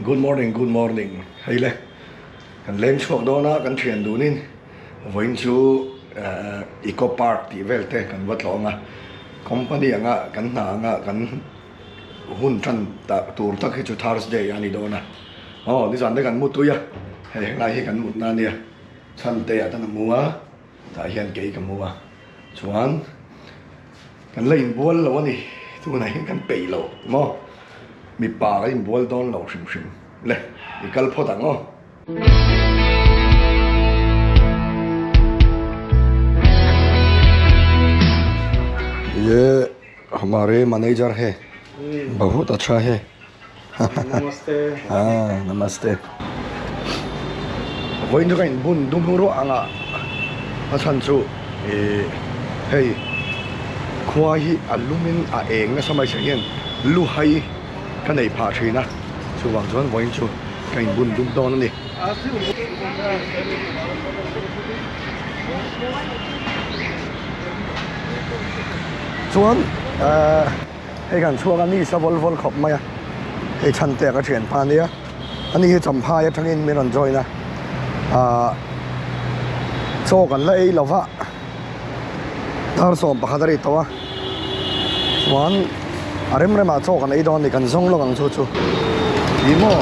Good morning good morning hei le kan leng chhuak dawn a kan thian dunin vawiin chu eco park tih vel te kan va tlawng a company anga kan hna anga kan hun tan tur tak hi chu Thursday a ni dawn a aw nizan te kan mutui a hei helai hi kan mutna ania chhante ah tan a mu a. Tah hian kei ka hmu a, chuan kan la inbual lo a ni, tunah hian kan peih lo maw, mipa kan inbual dawn lo hrim hrim le, i kal phawt ang aw. Ye hamare manager he bahut acha he. Namaste. Ah, namaste. Vawiin chu ka inbun dum ruah ang a, a chhan chu ih hei khua hi a lumin a eng nasa mai che hian lu hai ka nei phah thin a, chuvang chuan vawiin chu ka inbun dum dawn a ni. Chuan eh. Hei kan chhuak a ni sa vawl vawl khawp mai a, hei Chhantea ka thianpa ania, ani hi Champhai atangin min rawn join a, ahh chaw kan la ei lova dar 11 a ri tawh a, chuan a rem remah chaw kan ei dawn a ni kan zawng lawk ang chu chu ih maw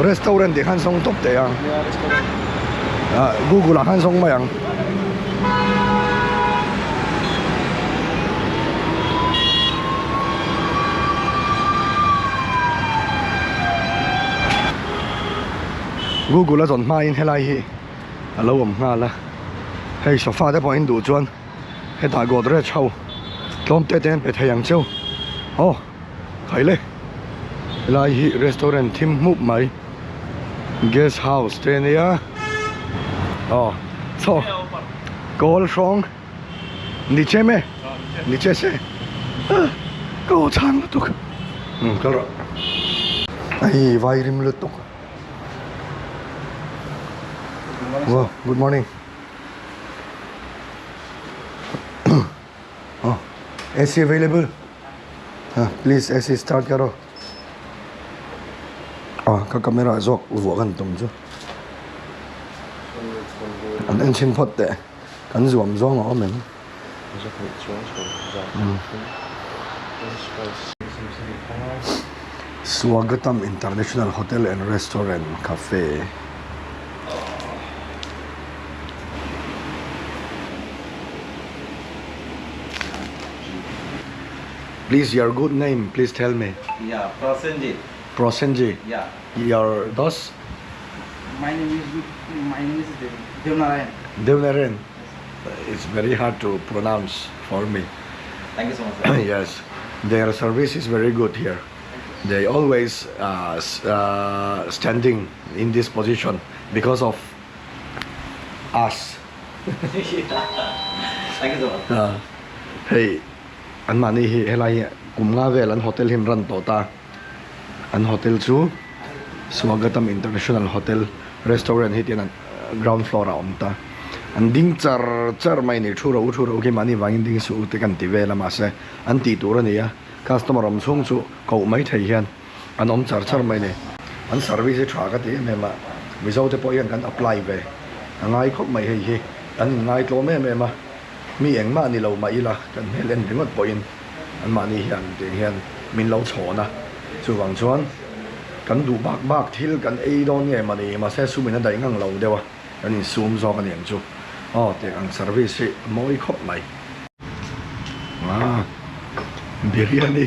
restaurant tih khan zawng tawp teh ang ah google ah khan zawng mai ang. Google a zawn hmain helai hi a lo awm nghal a hei sofa te pawh in duh chuan hetah godrej ho tlawm te te an pe thei ang cheu aw khai le helai hi restaurant thim hmup mai guest house te ania aw chaw kawl hrawng niche me niche se ka aw chhang lutuk umm kal rawh ai vai rim lutuk wow good morning oh AC available ah please AC start karo ah ka camera zawk vuah kan tum chu an en chhin phawt teh kan zuam zawng a awm em Swagatam International Hotel and Restaurant Cafe. Please your good name please tell me. Yeah, Prosenjit. Prosenjit. Yeah. Your dos? My name is my name is Dev Devnarayan. Devnarayan. It's very hard to pronounce for me. Thank you so much. Sir. yes, their service is very good here. They always uh, uh, standing in this position because of us. Thank you so much. Uh, hei an mahni hi helai hi kum nga vel an hotel hi an run tawh ta an hotel chu Swagatam International Hotel Restaurant hi tian an ground floor ah a awm ta an ding char char mai a ni thu ro thu ro khi mahni vangin ding suh u te kan ti vel a mahse an tih tur a ni a customer awm chhung chu koh mai thei hian an awm char char mai a ni. An service hi tha ka ti em em a, Mizo te pawh hian kan apply ve a ngai khawp mai hei hi, kan inngai tlawm em em a, mi engmah ni lo mah ila kan hmel en ringawt pawhin anmahni hian tiang hian min lo chhawn a, chuvang chuan kan duh bak bak thil kan ei dawn nge mawni mahse sum in a daih ngang lo deuh a, kan insum zawk a ni ang chu aw tiang ang service hi a mawi khawp mai. Ah biryani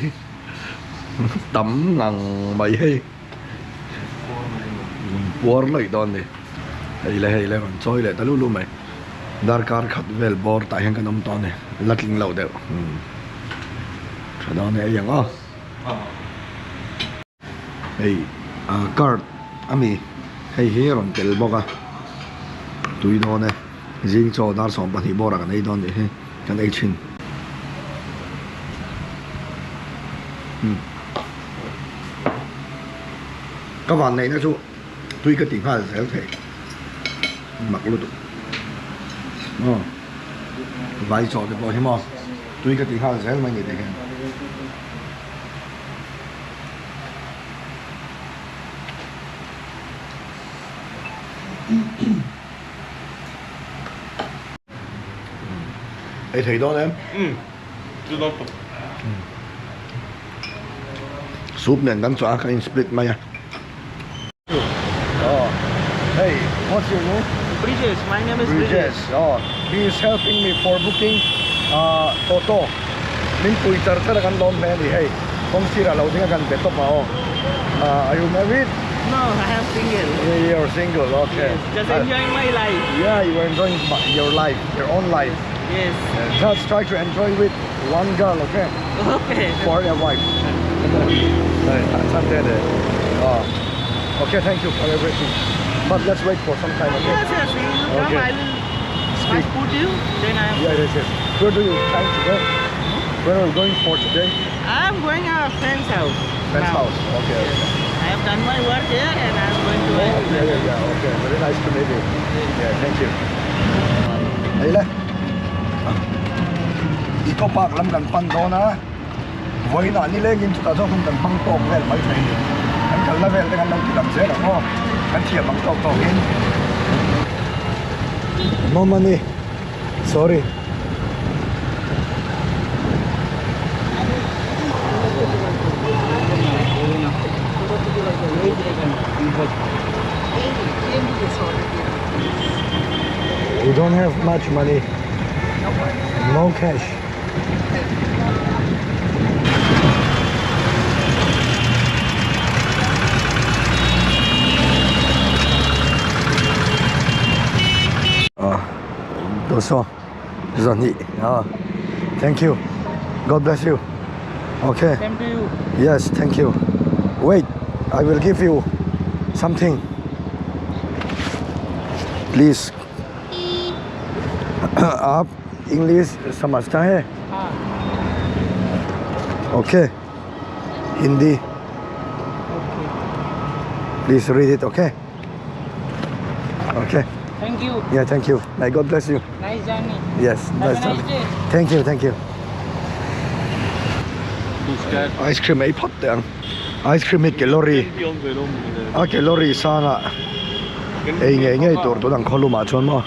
tam ngang mai hei puar lawih dawn ni hei le hei le rawn chawi leh ta lu lu mai darkar khat vel bawr tah hian kan awm tawh a ni la tling loh deuh tha dawn e ei ang aw hei ah card a mi hei hi a rawn tel bawk a tui dawn e zing chaw dar 12 bawrah kan ei dawn tih hi kan ei thin umm ka van neihna chu tui ka ti nghal zel thei mak lutuk aw vai chaw te pawh hi maw tui ka ti nghal zel mai ni te hian. Ei thei dawn em? Umm chu dawn tawp. Soup nen kan chawh a kan in split mai a. Oh hey what's your name? Brijesh my name is Brijesh. Brijesh oh he is helping me for booking ah toto min pui char char a kan lawm hle a ni hei kawng sirah lo ding a kan be tawp a aw ah are you married? No I am single. You are single okay. Yes just enjoying my life. Yeah you are enjoying your life your own life. Yes. Just try to enjoy with one girl okay? Okay. For your wife. Okay, thank you for everything. But let's wait for some time, okay? Yes, yes. You will come, Okay. I will Speak. first put you, then I am. Yeah, yes, yes. Where do you plan to go? Where are you going for today? I am going our friend's house. Friend's now. house. Okay. Yes. I have done my work here and I am going to. Oh, yeah, yeah, yeah. Okay. Very nice to meet you. Yeah, thank you. Hei le. Eco Park lam kan pan dawn a, vawiinah nilengin chutah chuan hun kan hmang tawk vel mai thei a ni. Kan kalna vel te kan lo ti lam zel ang aw, kan thiam ang tawk tawkin. No money, sorry. We don't have much money. No cash. Ah, doso zahnih ah thank you God bless you okay Same to you. Yes thank you wait I will give you something please आप English समझता है हाँ okay Hindi Okay. Please read it okay okay Thank you. Yeah thank you may God bless you Nice journey. Yes Have a nice day. Thank you thank you Ice cream ei phawt teh ang Ice cream hi calorie a calorie sangah ei ngei ngei tur tun ang khawlumah chuan maw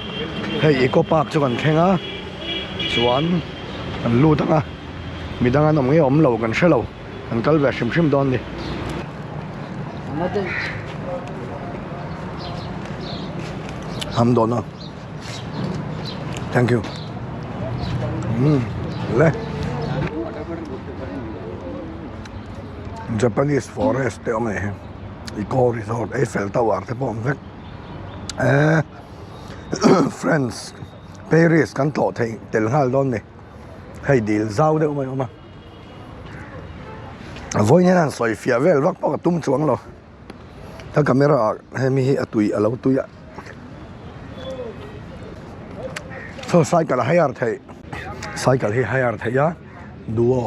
hei eco park chu kan thleng a chuan kan lut ang a midang an awm nge awm lo kan hre lo kan kal ve hrim hrim dawn a ni. Ham dawn a thank you umm le. Japanese forest te awm a ni hi eco resort Eiffel tower te pawh a awm vek eee France Paris kan tlawh theih tel nghal dawn a ni hei dil zau deuh mai a awm a vawiin hian han sawi fiah vel vak pawh ka tum chuang lo ka camera ah hemi hi a tui a lo tui a saw cycle a hire theih cycle hi hire theih a. Duo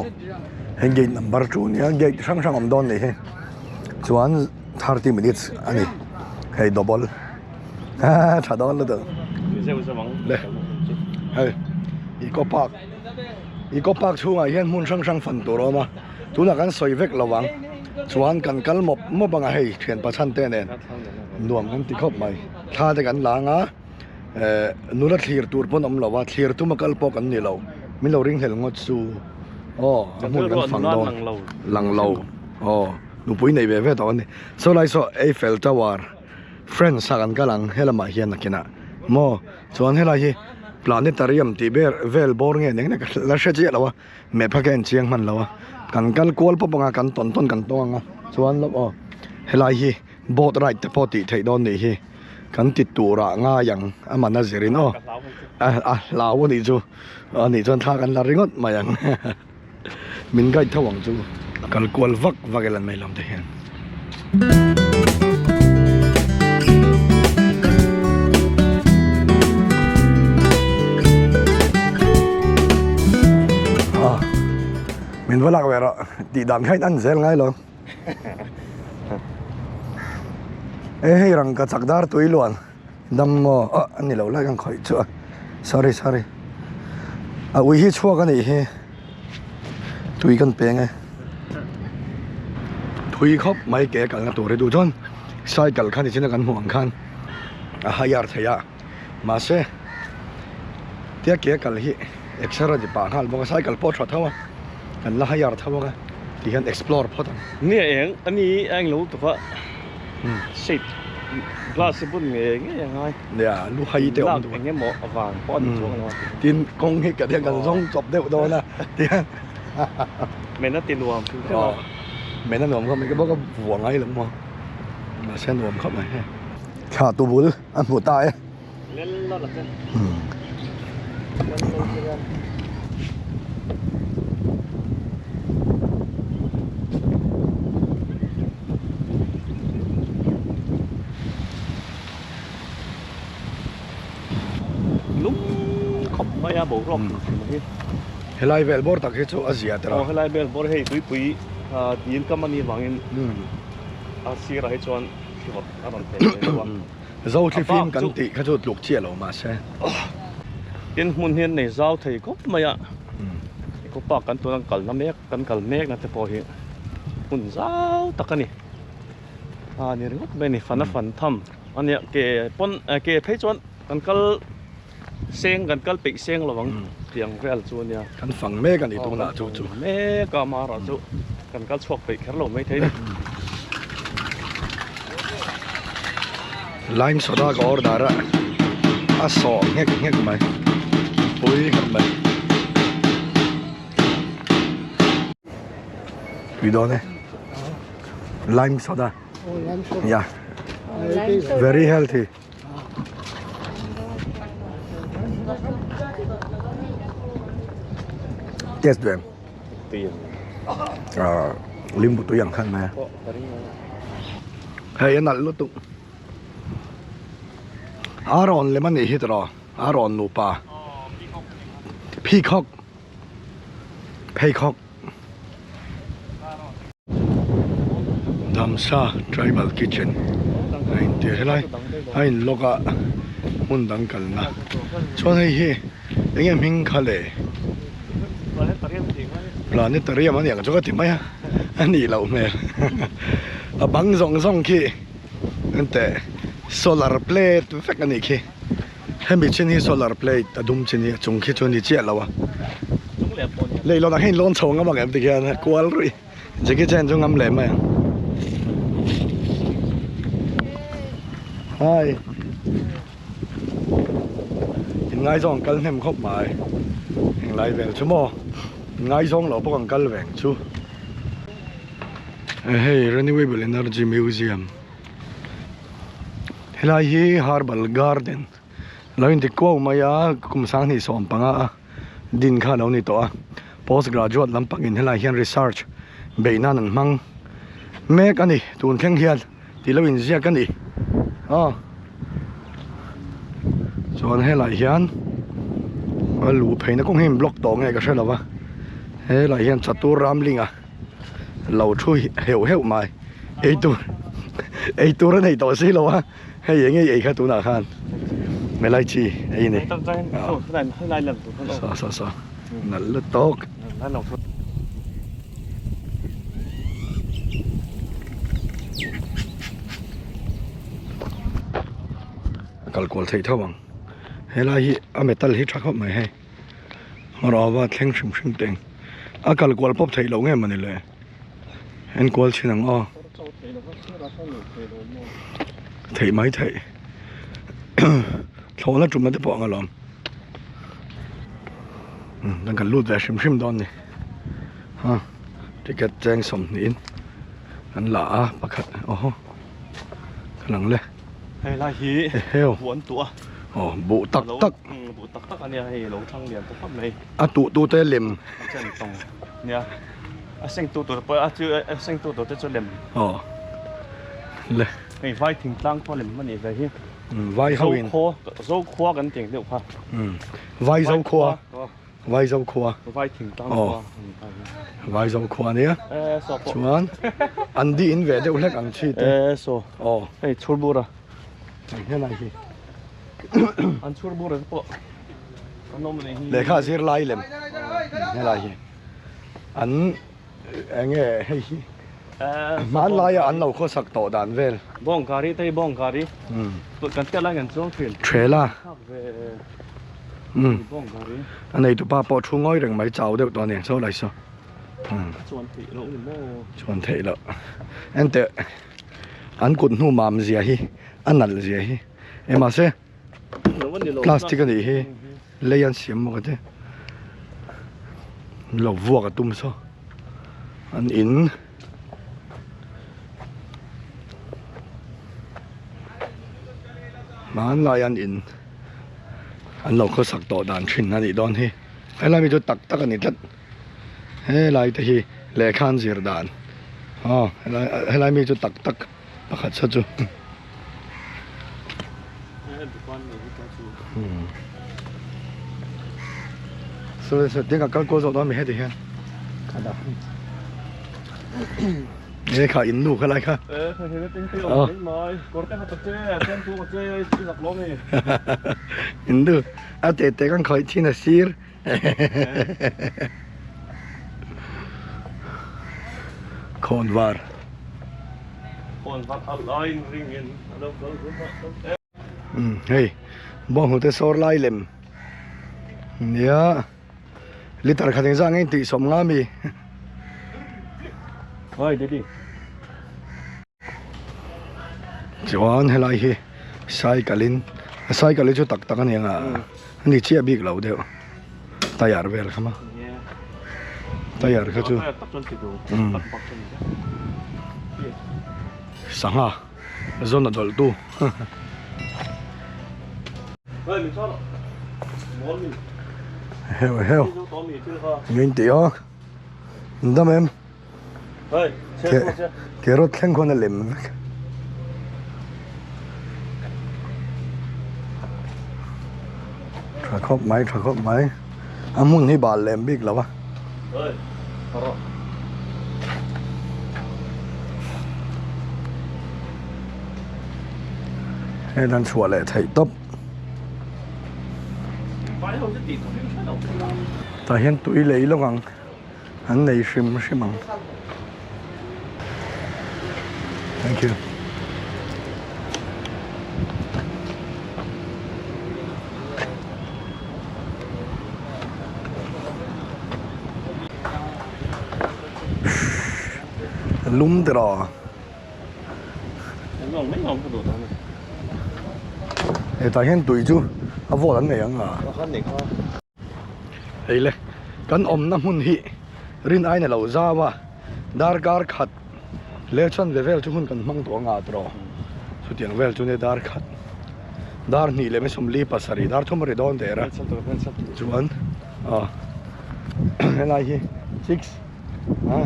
hei gate number 2 ania gate hrang hrang awm dawn nih hi chuan 30 minutes a ni hei double ha tha dawn lutuk le hei eco park eco park chhungah hian hmun hrang hrang fan tur a awm a tunah kan sawi vek lo ang chuan kan kal mawp mawp ang a hei thian pachhan te nen nuam kan ti khawp mai thla te kan lang a. Eh nula thlir tur pawn awm lo a, thlir tuma kal pawh kan ni lo, min lo ringhlel ngawt chu aw a hmun kan fang dawn lang lo aw nupui nei ve ve tawh a ni. Saw lai saw Eiffel Tower France ah kan kal ang helamah hian nakinah maw chuan helai hi planetarium tih ber vel bawr nge eng nge ka la hre chiah lo a map kha ka en chiang hman lo a kan kal kual pawp ang a kan tawn tawn kan tawng ang a chuan aw helai hi boat ride te pawh tih theih dawn nih hi. Kan ti turah ngai ang a man a zirin aw a hlau a nih chu a nih chuan thla kan la ringawt mai ang min guide tho ang chu a kal kual vak vak e lan mai lam te hian. Min va lak ve rawh tih dan kha in an zel ngai lo. E hei rangka chak dar tui luan dam maw ah a ni lo lai kan khawih chu a sorry sorry a ui hi chhuak a nih hi tui kan peng e thui khawp mai ke kalna tur hi duh chuan cycle kha nichin a kan hmuh ang khan. A hire theih a mahse tia ke a kal hi exer a ni pah nghal bawk a cycle pawh a tha tho a kan la hire tho ang a ti hian explore phawt ang. Ni a eng a ni a eng lo tuk a shape glass hi bun ngei ngei a ngai. Nia lu hai te awm duh a. Lak eng emaw avang pawh a ni chuang lo a. Tin kawng hi ka kan zawng chawp deuh dawn a tihian. Men a ti nuam hrim hrim a. Men a nuam khawp mai ka bawk a vuah ngai lo maw mahse a nuam khawp mai hei. Thla tu bul a hmu ta e. Lum khawp mai a boruak hrim hrim hi. Helai vel bawr tak hi chu a zia tawh a. Aw helai vel bawr hei tuipui dil kam a nih vangin a sirah hi chuan thli vawt a rawn thlen ve deuh a. Zo thli fim kan tih kha chu tluk chiah lo mahse. Tin hmun hian nei zau thei khawp mai a. Eco park kan tuna kalna mek kan kal mek na te pawh hi hmun zau tak a ni. A ni ringawt mai a ni fan a fan tham a nia ke pawn ke phei chuan kan kal seng kan kal peih seng lo ang tih ang vel chu a nia. Kan fang mek a ni tunah chu chu. Mek a mara chu kan kal chhuak peih kher lo mai thei ni. Lime soda ka order a a sawh nghek nghek mai pui khawp mai. Tui dawn e lime soda ya very healthy. Test duh em? Ah limbu tui ang khan mai a. Hei a nalh lutuk. A rawn lem a nih hi tawh a rawn nupa. Peacock. Pheikhawk. Damsa Tribal Kitchen a intir helai a in lawk a hmun dang kalna chuan hei hi eng nge hming kha le Planetarium a ni ang chu ka ti mai a a nih loh hmel a bang zawng zawng khi enteh solar plate vek a nih khi. Hemi chin hi solar plate a dum chin hi a chung khi chu a ni chiah lo a. Leihlawn ah hian lawn chho ngam ang em tikhian a kual ruih. Jackie Chan chu ngam leh mai ang. Hi. In ngaizawng kal hnem khawp mai. Englai vel chu maw. In ngaizawng lo bawk ang kal veng chu. Hei Renewable Energy Museum. Helai hi Herbal Garden lo inti kuau mai a kum sanghnih 15 a din kha a lo ni tawh a post graduate lampang in helai hian research beih nan an hmang mek a ni tun thleng hian tih lo inziak a ni aw chuan helai hian a luh phei na kawng hi in block tawh nge ka hre lo va helai hian chatur ramling a. lo thu heuh heuh mai ei tur ei tur a nei tawh si lo a hei eng ei ei kha tunah khan melai chi ei ni sa sa sa nalh la tawk a kal kual theih tho ang helai hi a metal hi tha khawp mai hei. Rava thleng hrim hrim teng a kal kual pawp theih loh nge mawni le en kual thin ang aw theih mai theih thlawhna tumna te pawh ang alawm kan kan lut ve hrim hrim dawn ni ha ticket cheng 20 in an la a pakhat aw haw ka lang le. Hei lai hi buh an tuh a. Aw buh tak tak. Buh tak tak a nia hei lo thlang lian ta khawp mai. A tuh tu te lem. A chen tawng nia. A seng tu tur pawh a chu a seng tu tur te chu lem. Aw le. Hei vai thingtlang pawh lem a nih ve hi. Vai ho in. Zo khua zo khua kan tih ang deuh kha. Vai zo khua. Vai zo khua. Vai thingtlang khua. Vai zo khua ania. Chuan an di in ve deuh hlek ang chi te. E so. Aw. Hei chhur bur a. Hei helai hi. An chhur bur a pawh. An awm nei hi. Lehkha zir lai lem. Helai hi. An enge hei hi. Hmanlaia an lo khawsak tawh dan vel. Bawng gari te hi bawng gari. Kan hriat lai kan chuang thin. Thela. Umm. Bawng gari. A nei tupa pawh thu ngawi reng mai chau deuh tawh a ni saw lai saw. Chuan theih loh ni maw. Chuan theih loh. Enteh an kut hnu mam zia hi a nalh zia hi. E mahse plastic a nih hi lei an siam bawk a te lo vuak a tum saw an in hmanlai an in an lo khawsak tawh dan thin a nih dawn hi helai mi chu tak tak a ni tlat helai te hi lehkha an zir dan aw helai mi chu tak tak. Pakhat sa chu. So so tiang ka kal kual zawh dawn mi heti hian. E kha in nu kha lai kha. E kha he ting te om mai. Kor te ha ta che, ten tu ka che, i zak lo mi. In nu a te te kan khoi thin a sir. Khawn var. Khawn var a lai ring in a lo kal zung a. Um hei bawnghnute sawr lai lem nia liter khat engzah nge tih sawm nga mi. Hi daddy. Chuan helai hi cycle in a cycle hi chu tak tak a ni ang a. Ani chiah bik lo deuh tayar vel kha ma tayar kha chu sangha zawn a dawlh tu heu heu min tih aw dam em carrot thleng khawn a lem vek. Tha khawp mai tha khawp mai a hmun hi bal lem bik lo a. Hei dan chhuah leh theih tawp. Tah hian tui lei lawk ang. An nei hrim hrim ang. Thank you. Lum tiraw. Hetah hian tui chu a vawt an nei ang a. Hei le, kan awmna hmun hi rin aina lo zau a, darkar khat leh chuan ve vel chu hun kan hmang tawh anga tawh chutiang vel chu nia dar khat dar hnih leh sawmli pasarih dar thum a ri dawn der a chuan aw helai hi chicks a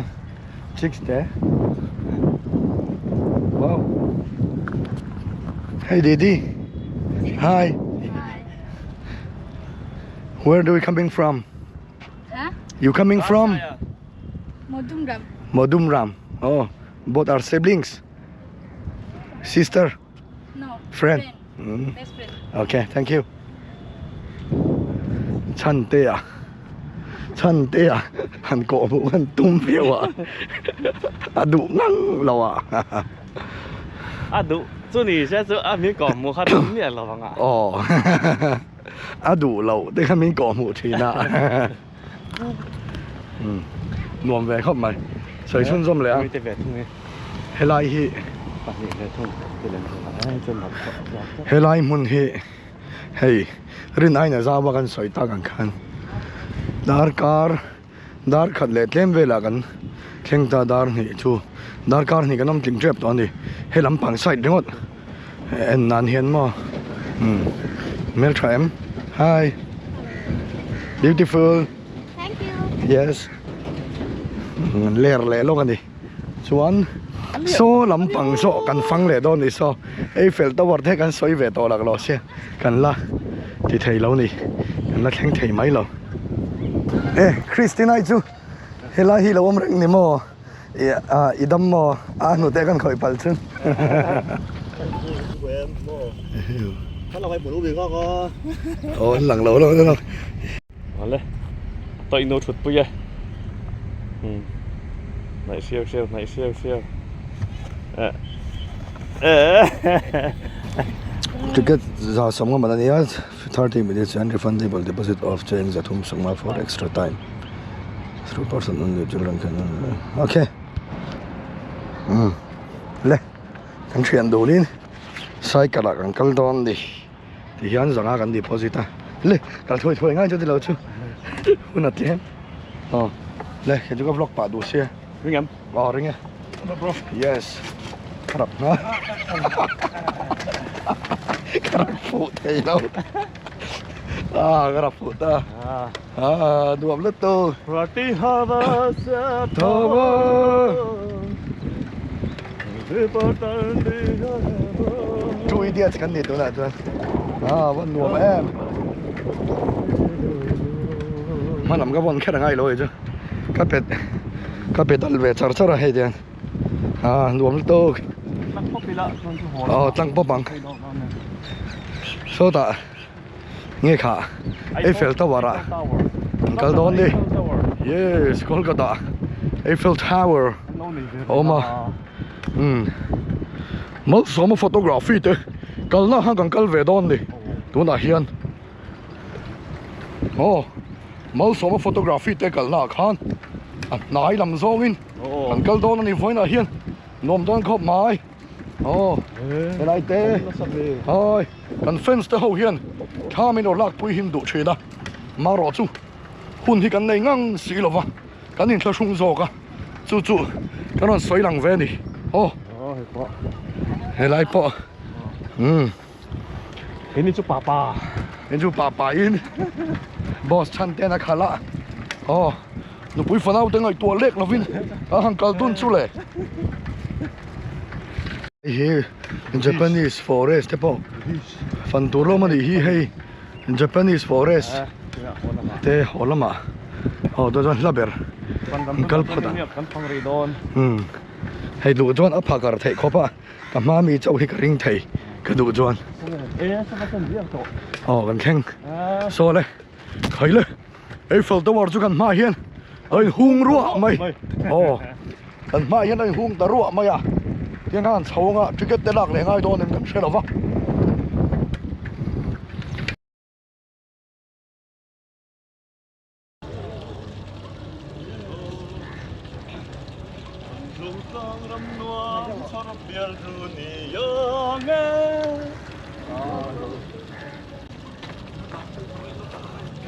chicks te wow hey Didi hi. Where do we coming from? Huh? You coming from? Modumram. Modumram. Oh, both are siblings. Sister? No. Friend. Friend. Best friend. Okay, thank you. Chan te a. Chan te a. Han ko mu han tum viau a. A duh ngang lo a. A duh chu ni se chu a min kawh hmuh kha tum miah lo ang a. Aw. A duh loh te kha min kawh hmuh thin a. Umm nuam ve khawp mai. Sawi chhunzawm leh a. Helai hi helai hmun hi hei rin aina zau a kan sawi tak ang khan darkar Dar khat leh tlem velah kan thleng ta dar hnih chu darkar hnih kan awm tling tep tawh a ni he lampang side ringawt en nan hian maw umm hmeltha em hi beautiful yes ler leh lawk a ni chuan saw lampang saw kan fang leh dawn a ni saw Eiffel tower te kan sawi ve tawh lak lo sia kan la ti thei lo ni kan la thleng thei mai lo. E Christina hi chu helai hi lo awm reng ni maw i dam maw a hnute kan khawih palh chu. Aw an lang lo lo lo. Awle tawih nu thut pui e. Hnaih siau siau hnaih siau siau eh eh Ticket za sawmnga man a nia 30 minutes and refundable deposit of cheng za thum sawmnga for extra time through person only children can okay um le kan thian dunin cycle ah kan kal dawn ni ti hian zanga kan deposit a le kal thuai thuai ngai chu ti lo chu hun a tlem aw le kei chu ka vlog pah duh sia ring em aw ring e yes ka rap nghal ka rap fuh thei lo ah ka rap fuh ta ah nuam lutuk Rati hava sa Thava. Two idiots kan ni tunah chuan ah va nuam em hmanam ka vawn kher angai lo hei chu ka pet ka pe dal ve char char a hei tiang ah nuam lutuk aw tlang pawp ang sawtah nge kha Eiffel Tower ah an kal dawn ni yes Kolkata Eiffel Tower a awm a umm Malsawma photography te kalna khan kan kal ve dawn ni tunah hian aw Malsawma photography te kalna ah khan a hnai lam zawngin kan kal dawn a ni vawiinah hian nuam dawn khawp mai. Aw helai te hai kan fans te ho hian thla min rawn lakpui him duh thin a marawh chu hun hi kan nei ngang si lo va kan inthlahrung zawk a chu chu kan rawn sawi lang ve a ni aw helai pawh umm Keini chu papa keini chu papa in boss chhan ten a khalh a aw nupui fanau te ngaihtuah lek lovin a han kal dun chu le hei hi Japanese forest te pawh fan tur lawm a nih hi hei Japanese forest te haw lamah aw chuan chuan hla ber an kal phawt ang hei duh chuan a phakar theih khawp a. Ka hma mi chauh hi ka ring thei ka duh chuan. Aw kan thleng saw le khai le Eiffel Tower chu kan hmaah hian a inhung ruah mai aw kan hmaah hian a inhung ta ruah mai a tiang khan chho anga ticket te lak leh ngai dawn em kan hre lo va.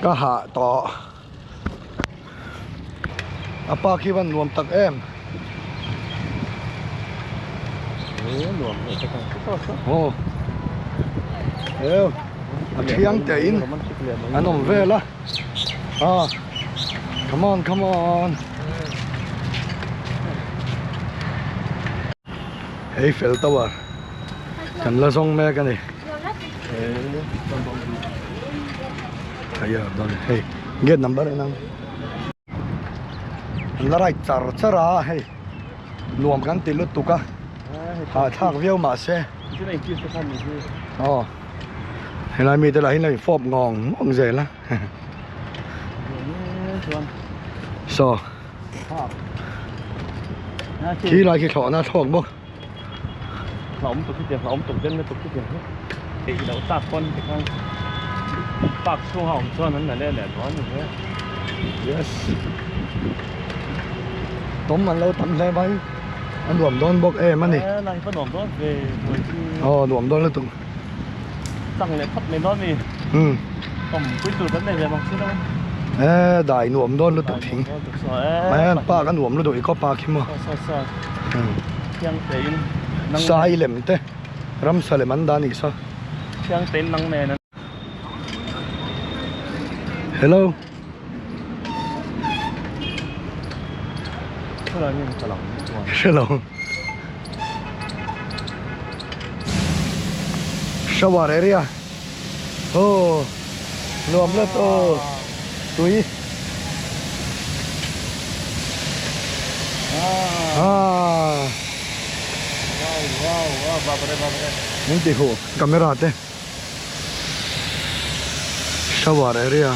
Ka hah tawh a park hi van nuam tak em aw a thiang te in an awm vel a. Ah, come on, come on. Eiffel Tower kan la zawng mek a ni. Hei hei gate number en ang. An la right char char a hei nuam kan ti lutuk a hahthlak viau mahse. Aw. Helai mite lah hian lo infawp ngawng ngawng zel a saw khi lai khi thlawhna a thlawk bawk yes tawm an lo tam hle mai a nuam dawn bawk em a ni aw nuam dawn lutuk. Chang leh phawt mai dawn mi. Umm. Awm pui tur kan nei ve bawk si lo. E dai nuam dawn lutuk thing. Mai an park a nuam lutuk i khaw park hi maw. Saw saw. Umm. Thiang te in. Sai lem te ramsa lem an dah a nih saw. Thiang te in nang nen. Hello. Hrelo. Shower area. Oh. Nuam la to. Tui. Ah. Wow wow wow bapre bapre. Min ti hu camera te. Shower area.